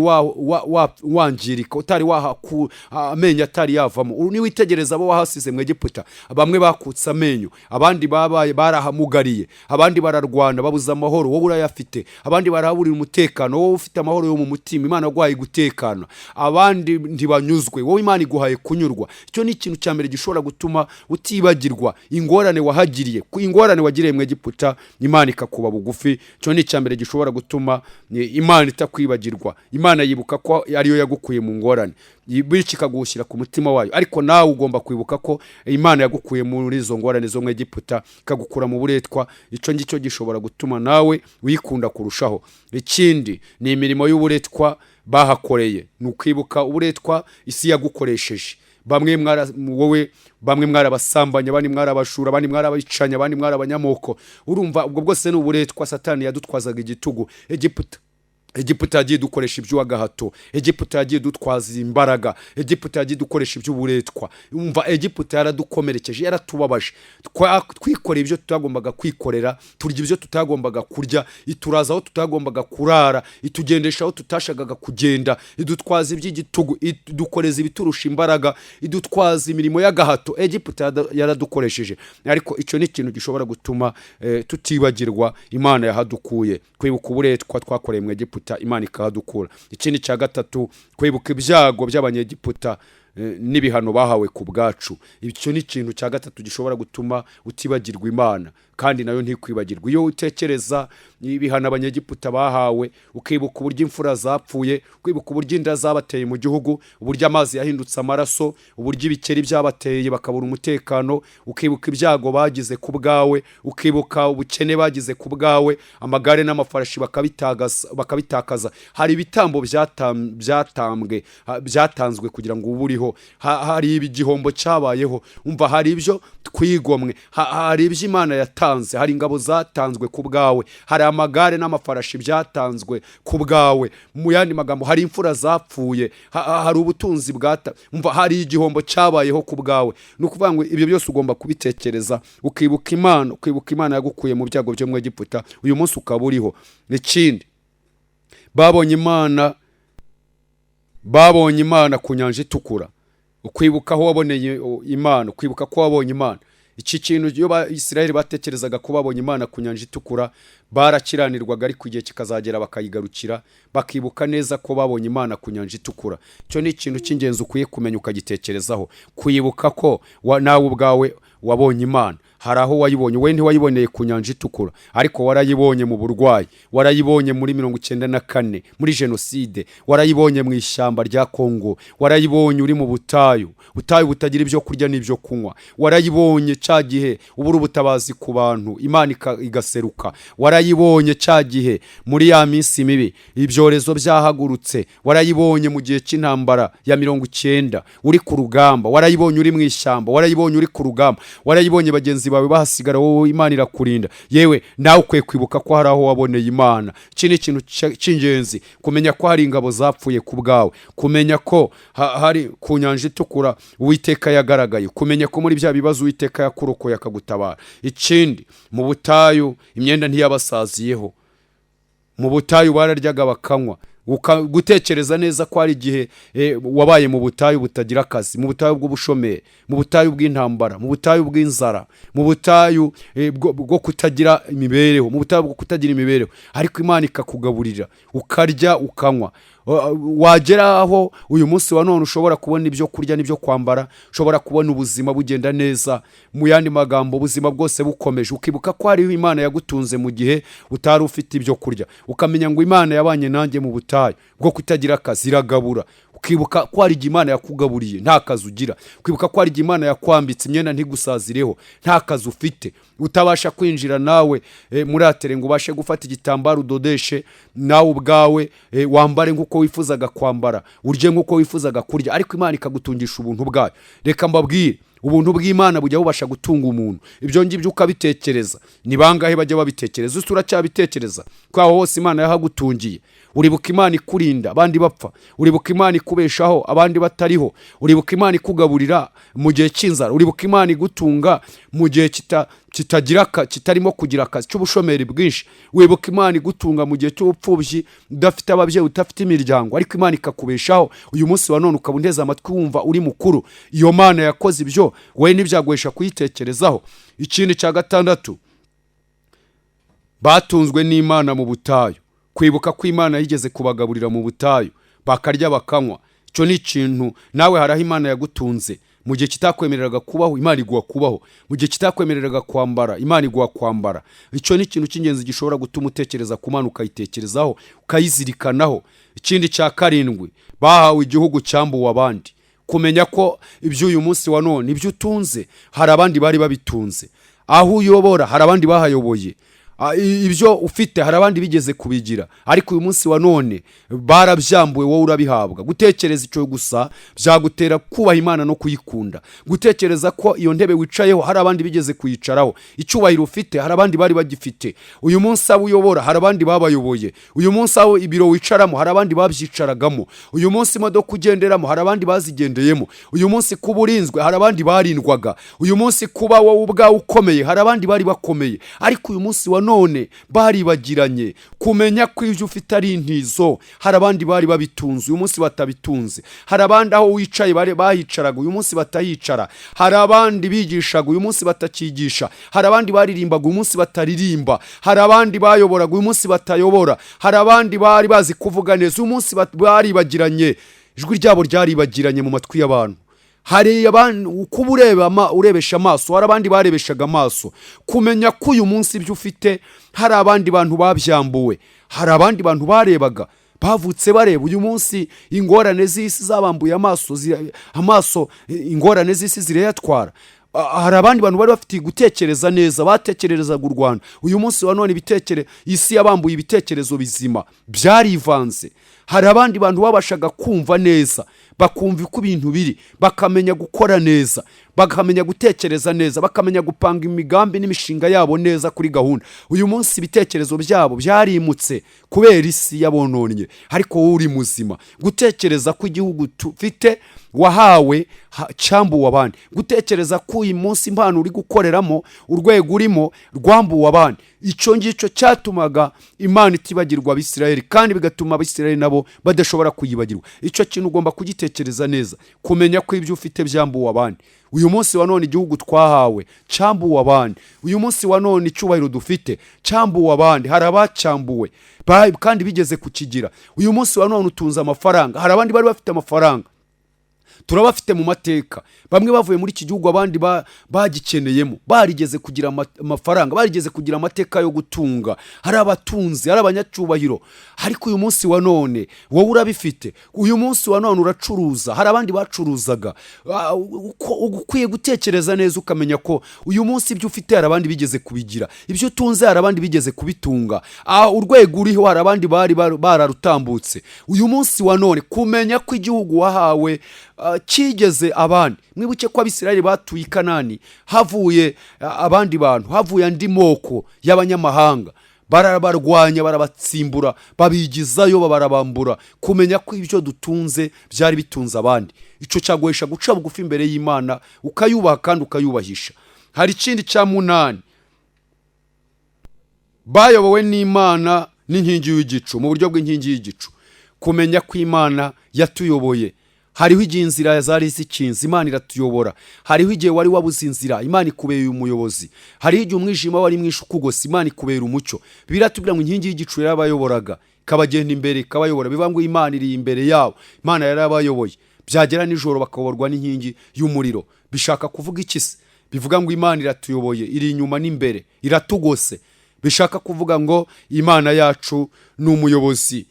wangirika, utari wahaku amenyo atari yavamo. Niwitegereza abo wahasize mu Egiputa, bamwe bakutse amenyo, abandi babaye barahamugariye, abandi bararwana babuze amahoro, wowe urayafite. Abandi barahaburira umutekano, wowe ufite amahoro yo mu mutima, Imana yaguhaye gutekana. Abandi ntibanyuzwe, wowe Imana iguhaye kunyurwa. Icyo ni ikintu cya mbere gishobora gutuma utibagirwa ingorane wahagiriye, ku ingorane wagiriye mu Egiputa, Imana ikakuba bugufi. Icyo ni icya mbere gishobora gutuma Imana itakwibagirwa. Imana yibuka ko ariyo yagukuye mu ngorane, bityo ikagushyira ku mutima wayo. Ariko nawe ugomba kwibuka ko Imana yagukuye muri izo ngorane zo mu Egiputa, ikagukura mu buretwa. Icyo ngicyo gishobora gutuma nawe wikunda kurushaho. Ikindi ni imirimo y'uburetwa bahakoreye, ni ukwibuka uburetwa isi yagukoresheje. Bamwe mwara wowe, bamwe mwarabasambanya, abandi mwarabashura, abandi mwarabicanya, abandi mwarabanyamoko. Urumva ubwo bwose ni uburetwa Satani yadutwazaga igitugu. Egiputa yagiye dukoresha iby'uwagahato, Egiputa yagiye dutwaza imbaraga, Egiputa yagiye dukoresha iby'uburetwa. Umva, Egiputa yaradukomerekeje, yaratubabaje. Twikoreye ibyo tutagombaga kwikorera, turya ibyo tutagombaga kurya, ituraza aho tutagombaga kurara, itugendesha aho tutashakaga kugenda, idutwaza iby'igitugu, idukoreza ibiturusha imbaraga, idutwaza imirimo y'agahato. Egiputa yaradukoresheje. Ariko icyo ni ikintu gishobora gutuma tutibagirwa Imana yahadukuye, kwibuka uburetwa twakoreye mu Egiputa, Imana ikahadukura. Ikindi cya gatatu, kwibuka ibyago by'Abanyegiputa n'ibihano bahawe ku bwacu. Icyo ni ikintu cya gatatu gishobora gutuma utibagirwa Imana kandi nayo ntikwibagirwa. Iyo utekereza ibihano Abanyegiputa bahawe, ukibuka uburyo imfura zapfuye, ukibuka uburyo inda zabateye mu gihugu, uburyo amazi yahindutse amaraso, uburyo ibikeri byabateye bakabura umutekano, ukibuka ibyago bagize ku bwawe, ukibuka ubukene bagize ku bwawe, amagare n'amafarashi bakabitakaza, hari ibitambo byatambwe, byatanzwe kugira ngo ube uriho. Hari igihombo cyabayeho. Umva, hari ibyo twigomwe, hari ibyo Imana yatanze, hari ingabo zatanzwe ku bwawe, hari amagare n'amafarashi byatanzwe ku bwawe. Mu yandi magambo, hari imfura zapfuye, hari ubutunzi bwata, umva, hari igihombo cyabayeho ku bwawe. Ni ukuvuga ngo ibyo byose ugomba kubitekereza, ukibuka Imana, ukibuka Imana yagukuye mu byago byo mu Egiputa, uyu munsi ukaba uriho. Ikindi, babonye Imana ku Nyanja Itukura. Ukwibuka aho waboneye Imana, ukwibuka ko wabonye Imana. Iki kintu, iyo Isirayeli batekerezaga ko babonye Imana ku Nyanja Itukura, barakiranirwaga, ariko igihe kikazagera bakayigarukira, bakibuka neza ko babonye Imana ku Nyanja Itukura. Icyo ni ikintu cy'ingenzi ukwiye kumenya, ukagitekerezaho, kwibuka ko nawe ubwawe wabonye Imana. Hari aho wayibonye. We ntiwayiboneye ku Nyanja Itukura, ariko warayibonye mu burwayi, warayibonye muri 94 muri jenoside, warayibonye mu ishyamba rya Kongo, warayibonye uri mu butayu, butayu butagira ibyo kurya n'ibyo kunywa, warayibonye cya gihe ubura ubutabazi ku bantu, Imana igaseruka, warayibonye cya gihe muri ya minsi mibi ibyorezo byahagurutse, warayibonye mu gihe cy'intambara ya 90 uri ku rugamba, warayibonye uri mu ishyamba, warayibonye uri ku rugamba, warayibonye bagenzi bawe bahasigara, wowe Imana irakurinda. Yewe, nawe ukwiye kwibuka ko hari aho waboneye Imana. Iki ni ikintu cy'ingenzi, kumenya ko hari ingabo zapfuye ku bwawe, kumenya ko hari ku Nyanja Itukura Uwiteka yagaragaye, kumenya ko muri bya bibazo Uwiteka yakurokoye akagutabara. Ikindi, mu butayu imyenda ntiyabasaziyeho. Mu butayu bararyaga bakanywa. Gutekereza neza ko hari igihe wabaye mu butayu butagira akazi, mu butayu bw'ubushomeri, mu butayu bw'intambara, mu butayu bw'inzara, mu butayu bwo kutagira imibereho, mu butayu bwo kutagira imibereho, ariko Imana ikakugaburira, ukarya, ukanywa. Wagera aho uyu munsi wa none ushobora kubona ibyo kurya n'ibyo kwambara, ushobora kubona ubuzima bugenda neza, mu yandi magambo ubuzima bwose bukomeje, ukibuka ko hariho Imana yagutunze mu gihe utari ufite ibyo kurya, ukamenya ngo Imana yabanye nanjye mu butayu bwo kutagira akazi, iragabura. Ukibuka ko hari igihe Imana yakugaburiye nta kazi ugira, ukibuka ko hari igihe Imana yakwambitse imyenda ntigusazireho nta kazi ufite, utabasha kwinjira nawe muri atelier ngo ubashe gufata igitambaro udodeshe nawe ubwawe, wambare nk'uko wifuzaga kwambara, urye nk'uko wifuzaga kurya, ariko Imana ikagutungisha ubuntu bwayo. Reka mbabwire, ubuntu bw'Imana bujya bubasha gutunga umuntu. Ibyo ngibyo ukabitekereza, ni bangahe bajya babitekereza? Ese uracyabitekereza ko aho hose Imana yahagutungiye? Uribuka Imana ikurinda abandi bapfa, uribuka Imana ikubeshaho abandi batariho, uribuka Imana ikugaburira mu gihe cy'inzara, uribuka Imana igutunga mu gihe kitarimo kugira akazi, cy'ubushomeri bwinshi, wibuka Imana igutunga mu gihe cy'ubupfubyi, udafite ababyeyi, udafite imiryango, ariko Imana ikakubeshaho. Uyu munsi wa none ukaba unteze amatwi wumva uri mukuru. Iyo Mana yakoze ibyo, wowe ntibyaguhesha kuyitekerezaho? Ikindi cya gatandatu, batunzwe n'Imana mu butayu. Kwibuka ko Imana yigeze kubagaburira mu butayu, bakarya, bakanywa, icyo ni ikintu. Nawe hari aho Imana yagutunze mu gihe kitakwemereraga kubaho, Imana iguha kubaho. Mu gihe kitakwemereraga kwambara, Imana iguha kwambara. Icyo ni ikintu cy'ingenzi gishobora gutuma utekereza ku Mana, ukayitekerezaho, ukayizirikanaho. Ikindi cya karindwi, bahawe igihugu cyambuwe abandi. Kumenya ko iby'uyu munsi wa none, ibyo utunze, hari abandi bari babitunze. Aho uyobora hari abandi bahayoboye. Ibyo ufite hari abandi bigeze kubigira, ariko uyu munsi wa none barabyambuwe, wowe urabihabwa. Gutekereza icyo gusa byagutera kubaha Imana no kuyikunda. Gutekereza ko iyo ntebe wicayeho hari abandi bigeze kuyicaraho, icyubahiro ufite hari abandi bari bagifite, uyu munsi abo uyobora hari abandi babayoboye, uyu munsi aho ibiro wicaramo hari abandi babyicaragamo, uyu munsi imodoka ugenderamo hari abandi bazigendeyemo, uyu munsi kuba urinzwe hari abandi barindwaga, uyu munsi kuba wowe ubwawe ukomeye hari abandi bari bakomeye, ariko uyu munsi wa none baribagiranye. Kumenya ko ibyo ufite ari intizo, hari abandi bari babitunze, uyu munsi batabitunze. Hari abandi aho wicaye bari bahicaraga, uyu munsi batahicara. Hari abandi bigishaga, uyu munsi batakigisha. Hari abandi baririmbaga, uyu munsi bataririmba. Hari abandi bayoboraga, uyu munsi batayobora. Hari abandi bari bazi kuvuga neza, uyu munsi baribagiranye, ijwi ryabo ryaribagiranye mu matwi y'abantu. Hari abantu kuba ureba urebesha amaso, hari abandi barebeshaga amaso. Kumenya ko uyu munsi ibyo ufite hari abandi bantu babyambuwe, hari abandi bantu barebaga, bavutse bareba, uyu munsi ingorane z'isi zabambuye amaso, amaso ingorane z'isi zirayatwara. Hari abandi bantu bari bafite gutekereza neza, batekererezaga u Rwanda, uyu munsi wa none isi yabambuye ibitekerezo bizima, byarivanze. Hari abandi bantu babashaga kumva neza, bakumva uko ibintu biri, bakamenya gukora neza, bakamenya gutekereza neza, bakamenya gupanga imigambi n'imishinga yabo neza kuri gahunda, uyu munsi ibitekerezo byabo byarimutse kubera isi yabononnye, ariko wowe uri muzima. Gutekereza ko igihugu tufite wahawe cyambuwe abandi, gutekereza ko uyu munsi impano uri gukoreramo, urwego urimo rwambuwe abandi, icyo ngicyo cyatumaga Imana itibagirwa Abisirayeli, kandi bigatuma Abisirayeli nabo badashobora kuyibagirwa. Icyo kintu ugomba kugitekereza neza, kumenya ko ibyo ufite byambuwe abandi. Uyu munsi wa none igihugu twahawe cyambuwe abandi. Uyu munsi wa none icyubahiro dufite cyambuwe abandi, hari abacyambuwe kandi bigeze kukigira. Uyu munsi wa none utunze amafaranga, hari abandi bari bafite amafaranga, turabafite mu mateka, bamwe bavuye muri iki gihugu, abandi bagikeneyemo, barigeze kugira amafaranga, barigeze kugira amateka yo gutunga. Hari abatunzi, hari abanyacyubahiro, ariko uyu munsi wa none wowe urabifite. Uyu munsi wa none uracuruza, hari abandi bacuruzaga. Ukwiye gutekereza neza, ukamenya ko uyu munsi ibyo ufite hari abandi bigeze kubigira, ibyo utunze hari abandi bigeze kubitunga, urwego uriho hari abandi bari bararutambutse. Uyu munsi wa none kumenya ko igihugu wahawe kigeze abandi. Mwibuke ko Abisirayeli batuye i Kanani havuye abandi bantu, havuye andi moko y'abanyamahanga, barabarwanya, barabatsimbura, babigizayo, barabambura. Kumenya ko ibyo dutunze byari bitunze abandi, icyo cyaguhesha guca bugufi imbere y'Imana, ukayubaha kandi ukayubahisha. Hari ikindi cya munani, bayobowe n'Imana n'inkingi y'igicu, mu buryo bw'inkingi y'igicu. Kumenya ko Kumenya ko Imana yatuyoboye. Hariho igihe inzira zari zikinze, Imana iratuyobora. Hariho igihe wari wabuze inzira, Imana ikubereye umuyobozi. Hariho igihe umwijima wari mwinshi ukugose, Imana ikubera umucyo. Biratubwira ngo inkingi y'igicu yarabayoboraga, ikabagenda imbere, ikabayobora. Bivuga ngo Imana iri imbere yabo, Imana yarabayoboye. Byagera nijoro bakayoborwa n'inkingi y'umuriro. Bishaka kuvuga iki se? Bivuga ngo Imana iratuyoboye, iri inyuma n'imbere, iratugose. Bishaka kuvuga ngo Imana yacu ni umuyobozi.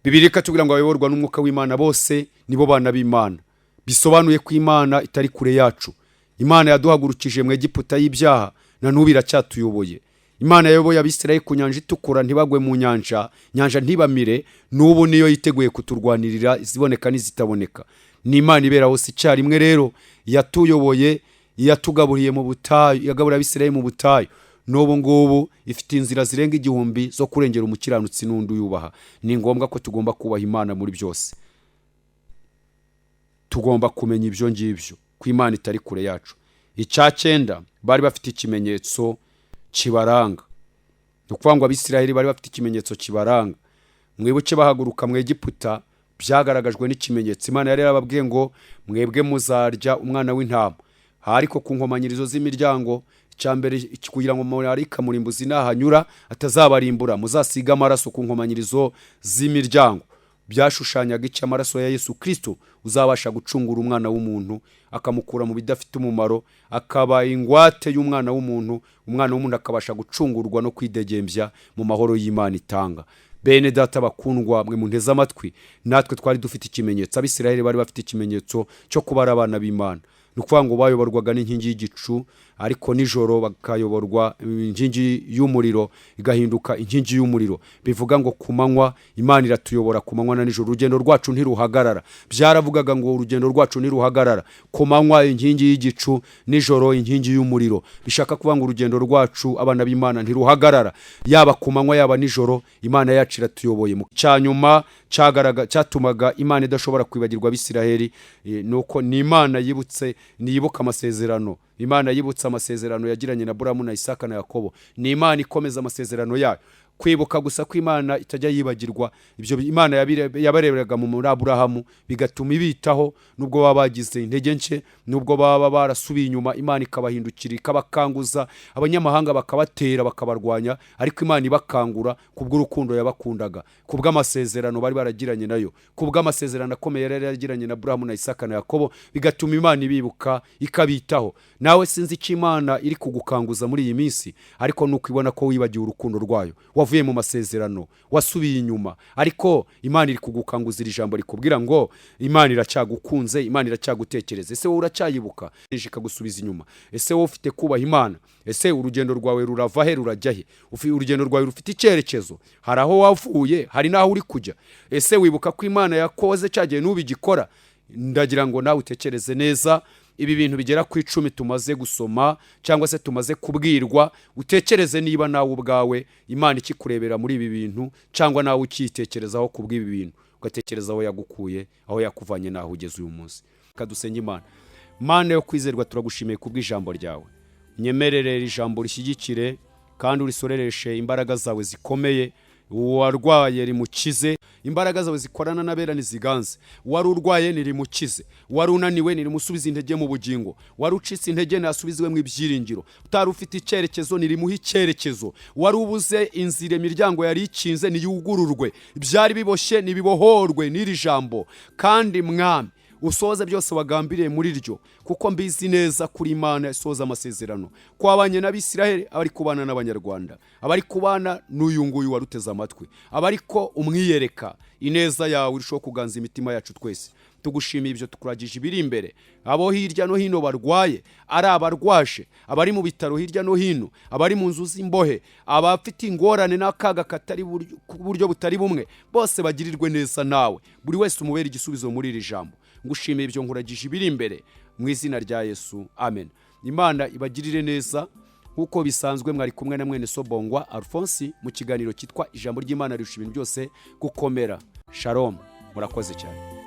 Bibiliya ikatubwira ngo abayoborwa n'Umwuka w'Imana bose nibo bana b'Imana. Bisobanuye ko Imana itari kure yacu. Imana yaduhagurukije mu Egiputa y'ibyaha, na n'ubu iracyatuyoboye. Imana yayoboye Abisirayeli ku Nyanja Itukura ntibagwe mu nyanja, nyanja ntibamire, n'ubu niyo yiteguye kuturwanirira iziboneka n'izitaboneka. Ni Imana ibera hose icyarimwe. Rero yatuyoboye, yatugaburiye mu butayu, yagaburiye Abisirayeli mu butayu, n'ubu ngubu ifite inzira zirenga 1000 zo kurengera umukiranutsi n'undi uyubaha. Ni ngombwa ko tugomba kubaha Imana muri byose. Tugomba kumenya ibyo ngibyo, ko Imana itari kure yacu. Icya cyenda, bari bafite ikimenyetso kibaranga. Ni ukuvuga ngo Abisirayeli bari bafite ikimenyetso kibaranga. Mwibuke bahaguruka mu Egiputa, byagaragajwe n'ikimenyetso. Imana yari yarababwiye ngo mwebwe muzarya umwana w'intama, ariko ku nkomanyirizo z'imiryango, icya mbere, kugira ngo marayika murimbuzi nahanyura atazabarimbura, muzasiga amaraso ku nkomanyirizo z'imiryango. Byashushanyaga icyo? Amaraso ya Yesu Kirisito, uzabasha gucungura umwana w'umuntu, akamukura mu bidafite umumaro, akaba ingwate y'umwana w'umuntu, umwana w'umuntu akabasha gucungurwa no kwidegembya mu mahoro y'Imana itanga. Bene Data bakundwa, mwe munteze amatwi, natwe twari dufite ikimenyetso. Abisirayeli bari bafite ikimenyetso cyo kuba ari abana b'Imana. Ni ukuvuga ngo bayoborwaga n'inkingi y'igicu, ariko nijoro bakayoborwa inkingi y'umuriro, igahinduka inkingi y'umuriro. Bivuga ngo ku manywa Imana iratuyobora, ku manywa na nijoro urugendo rwacu ntiruhagarara. Byaravugaga ngo urugendo rwacu ntiruhagarara. Ku manywa inkingi y'igicu, nijoro inkingi y'umuriro. Bishaka kuvuga ngo urugendo rwacu, abana b'Imana, ntiruhagarara, yaba ku manywa, yaba nijoro, Imana yacu iratuyoboye. Mu cyanyuma cyatumaga Imana idashobora kwibagirwa Abisiraheli, ni uko ni Imana yibutse, niyibuka amasezerano. Imana yibutse amasezerano yagiranye na Buramu na Isaka na Yakobo. Ni Imana ikomeza amasezerano yayo. Kwibuka gusa ko Imana itajya yibagirwa ibyo Imana yabareberaga muri Aburahamu, bigatuma ibitaho nubwo baba bagize intege nke, nubwo baba barasubiye inyuma. Imana ikabahindukira, ikabakanguza. Abanyamahanga bakabatera, bakabarwanya, ariko Imana ibakangura kubw'urukundo yabakundaga, kubw'amasezerano bari baragiranye nayo, kubw'amasezerano akomeye yari yaragiranye na Aburahamu na Isaka na Yakobo. Bigatuma Imana ibibuka, ikabitaho. Nawe sinzi icyo Imana iri kugukanguza muri iyi minsi, ariko nuko ibona ko wibagiwe urukundo rwayo, wavuye mu masezerano, wasubiye inyuma. Ariko Imana iri kugukanguza iri jambo rikubwira ngo Imana iracyagukunze, Imana iracyagutekereza. Ese wowe uracyayibuka ikagusubiza inyuma? Ese wowe ufite kubaha Imana? Ese urugendo rwawe rurava he, rurajya he? Urugendo rwawe rufite icyerekezo? Hari aho wavuye, hari n'aho uri kujya. Ese wibuka ko Imana yakoze cyagihe n'ubigikora? Ndagira ngo nawe utekereze neza ibi bintu bigera ku 10 tumaze gusoma cyangwa se tumaze kubwirwa. Utekereze niba nawe ubwawe Imana ikikurebera muri ibi bintu, cyangwa nawe ukitekerezaho ku bw'ibi bintu, ugatekereza aho yagukuye, aho yakuvanye n'aho ugeze uyu munsi. Kadusenge Imana. Mana yo kwizerwa, turagushimiye kubw'ijambo ryawe. Nyemerere iri jambo rishyigikire kandi urisorereshe imbaraga zawe zikomeye. Uwarwaye rimukize. Imbaraga zawe zikorana n'abera ntiziganze. Wari urwaye nirimukize, wari unaniwe nirimusubize intege mu bugingo, wari ucitse intege ntasubiziwe mu ibyiringiro, utari ufite icyerekezo nirimuhe icyerekezo, wari ubuze inzira, imiryango yari ikinze niyugururwe, ibyari biboshye nibibohorwe n'iri jambo. Kandi Mwami, usohoze byose wagambiriye muri ryo, kuko mbizi neza kuri Imana isohoza amasezerano. Kwabanye n'Abisiraheli, abari kubana n'Abanyarwanda, abari kubana n'uyu nguyu waruteze amatwi, abari ko umwiyereka ineza yawe irushaho kuganza imitima yacu twese. Tugushimiye ibyo, tukuragije ibiri imbere. Abo hirya no hino barwaye, ari abarwaje, abari mu bitaro hirya no hino, abari mu nzu z'imbohe, abafite ingorane n'akaga katari ku buryo butari bumwe, bose bagirirwe neza nawe. Buri wese umubere igisubizo muri iri jambo. Ngushimiye ibyo, nkuragije ibiri imbere mu izina rya Yesu, amen. Imana ibagirire neza. Nk'uko bisanzwe, mwari kumwe na mwene Sobongwa Alphonse mu kiganiro cyitwa Ijambo ry'Imana rirusha ibintu byose gukomera. Shalom, murakoze cyane.